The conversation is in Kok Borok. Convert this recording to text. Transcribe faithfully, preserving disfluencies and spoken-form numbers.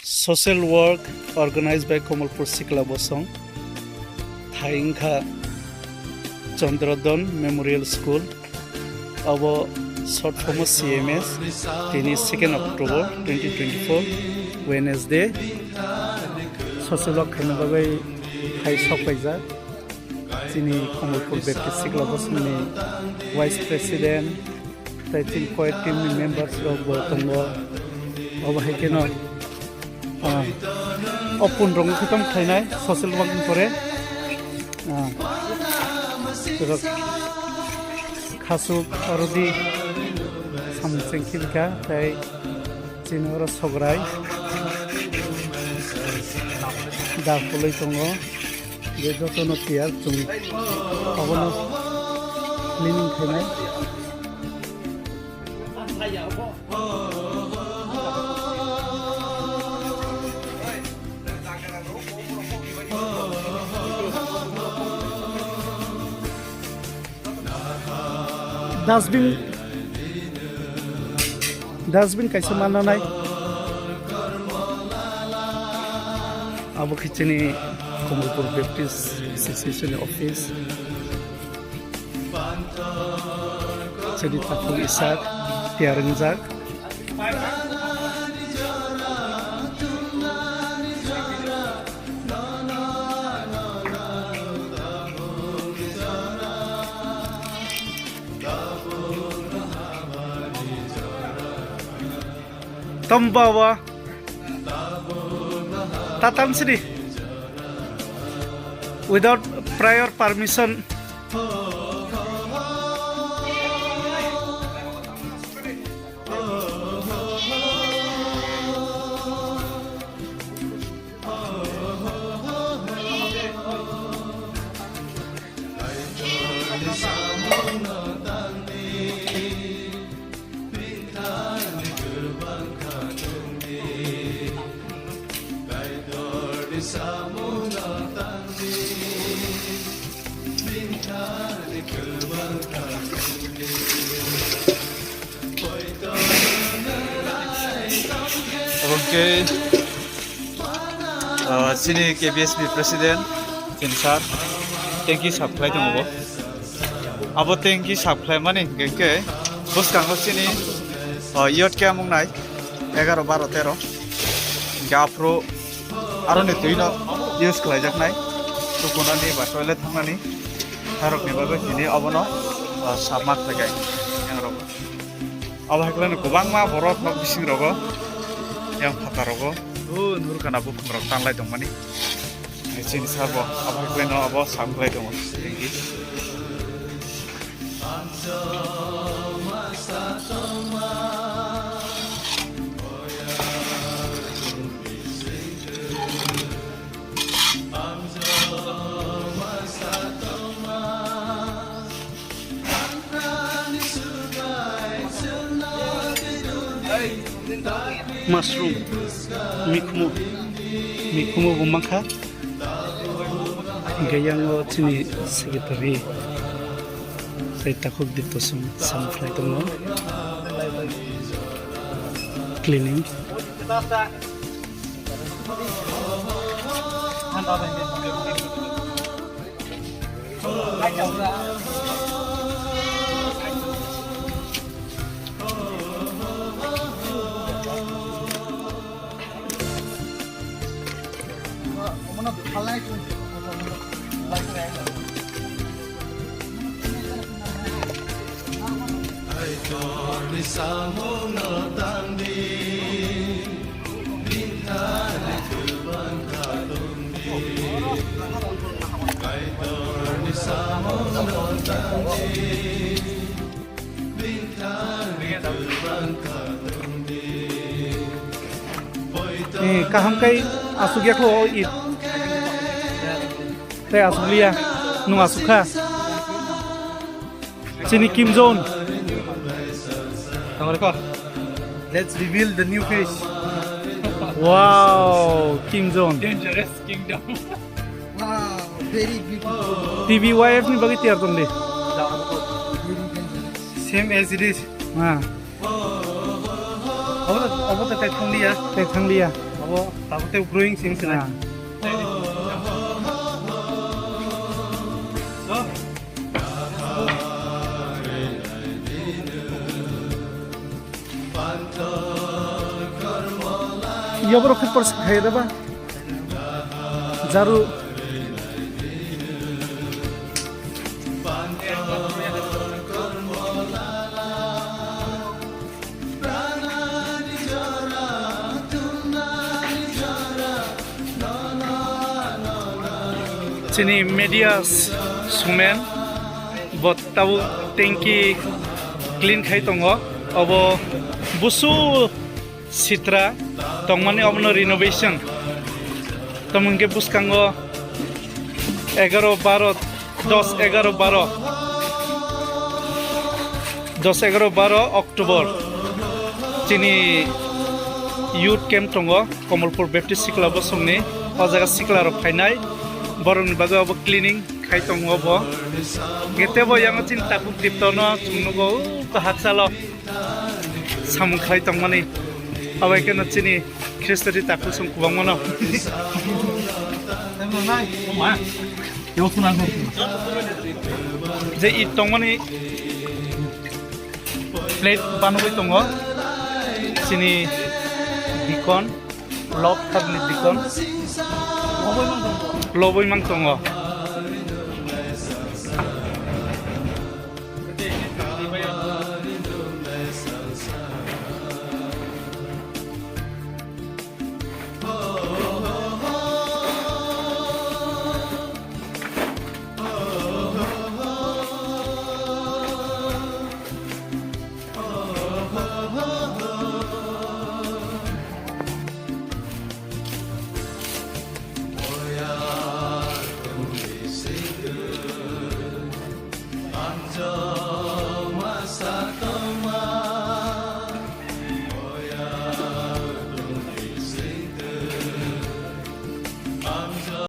Social work organized by Kamalpur Sikla Bosong, thai wngkha Chandradon Memorial School, abo short form o C M S, tini second October twenty twenty-four, Wednesday. Social work khaina bagwi hai sok paijak chini Kamalpur Baptist Sikla Bosongni Vice President, tei chini core team ni members rok bo tongo. Obo hai kheno, ah, o pun rok khe tong khlainai social work ni pore. Ah, rok khasuk arodi samung chengkhi bikha tei chini oro sograi da phulwi tongo. Je jotono tiyar chwng obono cleaning khainai. Dustbin, dustbin kaisa manna nai. Abo khe chini Kamalpur Baptist Association ni office. Chini takhuk isak tiyar wngjak. Tamo ba o? Tatan sidi. Without prior permission. Oke, ah, chini K B S B president, chini sir, thank you sap khlai tongo bo. Abo thank you sap khlai mani hingke bwskango chini, ah, youth camp wngnai egaroh, baroh, teroh. Hingke aphuru aroni twi no use khlaijaknai. Tukunani ba toilet thangnani harokni bagwi tini obono, ah, sap ma khlaikai yang rok. Abo hai khlai no kwbangma borok nok bising rogo yang phatha rogo. O nurkana buphang rok tanlai tongmani. Chini sabo abo hai khlai no abo sam khlai tongo. Mushroom, mikhumu, mikhumu bo mankha. Hingke yang o chini secretary tei takhuk di kusum sam khlai tongo. Cleaning. Kaitorni samungno tangdi, bini thani kwbang kha tongdi. Kaitorni samungno tangdi, bini thani kwbang kha tongdi. Eh, kaham kai asuk yakho o it. Tei asuk liya, nung asuk kha. Chini Kim Jong. Tangrekho. Let's reveal the new face. Wow, Kim Jong. Dangerous kingdom. Wow, very beautiful. T B Y F ni bagwi tiyar tong di. Very dangerous. Same as it is. Ah. Obo to, obo to tei thang liya. Tei thang liya. Bo tabuk tei growing sing sinai. Ah. Yoborok khe porsi khaireba. Jaru. Chini media s-, sumen bo tabuk tanki clean khai tongo. Obo busu sitra tongmani obono renovation. Tamo hwnkhe bwskango egaroh baroh, dos egaroh baroh, dos egaroh baroh October chini youth camp tongo Komolpur Baptist Sikla Bosongni. O jaga siklarok phainai, borokni bagwi obo cleaning khai tongo bo. Hwnkhe tebo yango chini takhuk Diptono chwng nugo, uko hakchalo samung khlai tongmani. Abai kheno chini Khristoni takhuk chwng kwbangmano. Je it tongmani plate banogwi tongo chini deacon, lok thakni deacon lobwi mang tongo.